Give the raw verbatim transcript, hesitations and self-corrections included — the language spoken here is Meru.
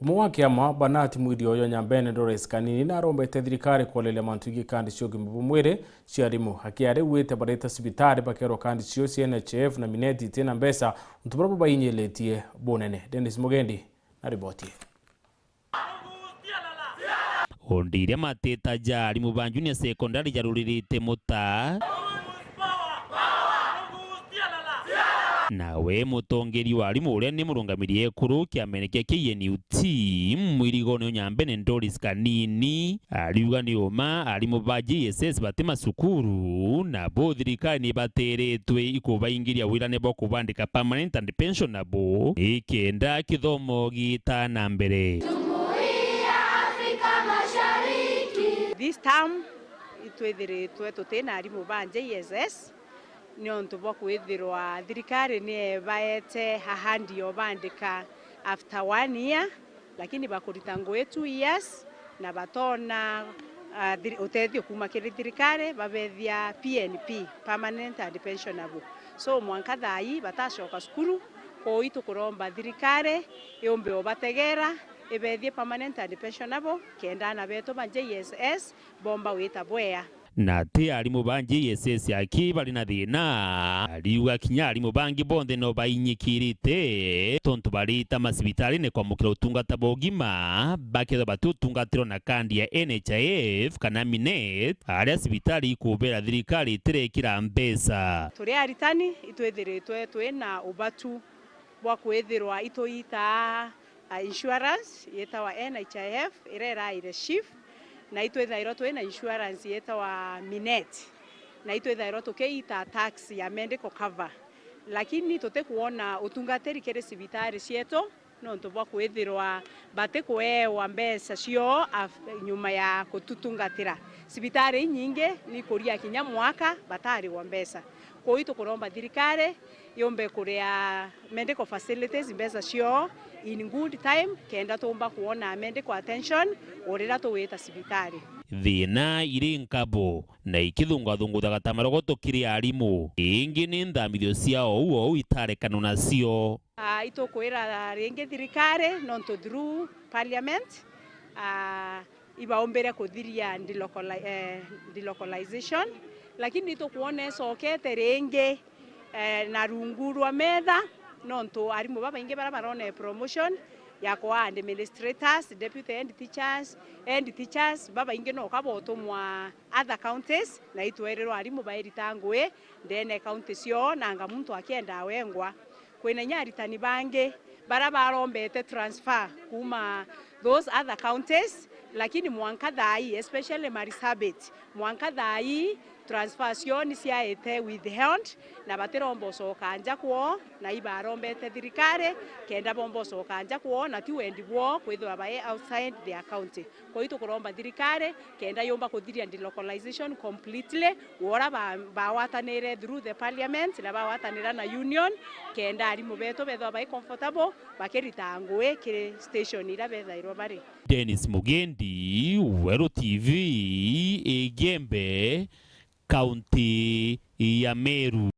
Mwa kiama Banati Mwiri oyo Nyambene Doris Kanini narombete thirikari kwoleria mantu ingi kandi cia ugima bwa mwiri cia arimu. Akiaria auite barita cibitari bakerwa kandi cio cia N H I F na Minet itina mbeca, untu buria bubainyiritie bunene. Dennis Mugendi na riboti ii. Undi iria matita ja arimu ba junior secondary jaruririte muta. Nawe mutongeri wa arimu uria ni murungamiri ekuru kiamene kia K N U T, mwirigone unyambene Doris Kanini, ariuga ni uma arimu ba J S S bati macukuru, na bo thirikari ni bateretwe ikubaingiria wirane bwa kubandika permanent and pensionable, nikenda kithomo gitaa na mbere. Jumuiya ya Afrika Mashariki. This term, itwithiritwe tutina arimu ba J S S, niontu bwa kwithirwa thirikari ni ebaete ahadi ya ubandika after one year, lakini bakurita ngugi two years, na batona, ah, thiri-, utethio kuuma kiri thirikari, babethia P N P, permanent and pensionable. So, mwanka thaa ii batacoka cukuru, kwou itukuromba thirikari yumbe ubategera, ibethie permanent and pensionable, kenda aana betu ba J S S bomba gwita bwea. Na ti arimu ba J S S aki bari na thina, ariuga kinya arimu bangi bonthe no bainyikirite, tontu barita macibitarine kwamukira utungata bwa ugima, bakethirwa bati utungatirwa na kandi ya N H I F kana Minet, aria cibitari ikubera thirikari itirekira mbeca. Turi aritani, itwithiritwe twina ubatu bwa kwithirwa ituitaa, ah, insurance yetawa N H I F, iria iraire SHIF, na itwithairwa twina insurance yetawa Minet, na itwithairwa tukiita tax ya medical cover. Lakini tutikwona utungatiri kiri cibitari cietu, nontu bwa kwithirwa batikweewa mbeca cio af-, nyuma ya kututungatira. Cibitari inyingi ni kuria kinya mwaka batarigwa mbeca. Kwou itukuromba thirikari yumbe kuria medical facilities mbeca cio in good time, kenda tuumba kwona medical attention o riria tugwita cibitari. Thina iri nkabo na ikithungathunguthaga ta marogoto kiri arimu. Ingi ni nthamithio cia ou ou itarekanwa nacio. Ah, itukwira ringi thirikari, nontu through parliament, ah, ibaumbire kuthiria delocali-, eh, delocalization, lakini itukwona icokete ringi, eh, na rungu rwa metha, nontu arimu babaingi baria barona promotion ya kwa administrators, deputy head teachers, head teachers, babaingi no ka botumwa other counties, na itwerirwa arimu bairita ngui ndene county cioo, nanga muntu akienda wengwa. Kwina inya aritani bangi baria barombete transfer kuuma those other counties, lakini mwanka thaa ii, especially Marsabit, mwanka thaa ii transfer cioo ni ciaite withheld, na batiromba ucoka nja kwoo, na ibarombete thirikari kenda bomba ucoka nja kwoo, na ti wendi bwoo kwithirwa bai outside their county. Kwou itukuromba thirikari kenda yumba kuthiria delocalization completely, wora ba-, bawatanire through the parliament na bawatanira na union, kenda arimu betu bethwa bai comfortable bakirita ngui kiri station iria bethairwa bari. Dennis Mugendi, Weru T V, Igembe, kaunti ya Meru.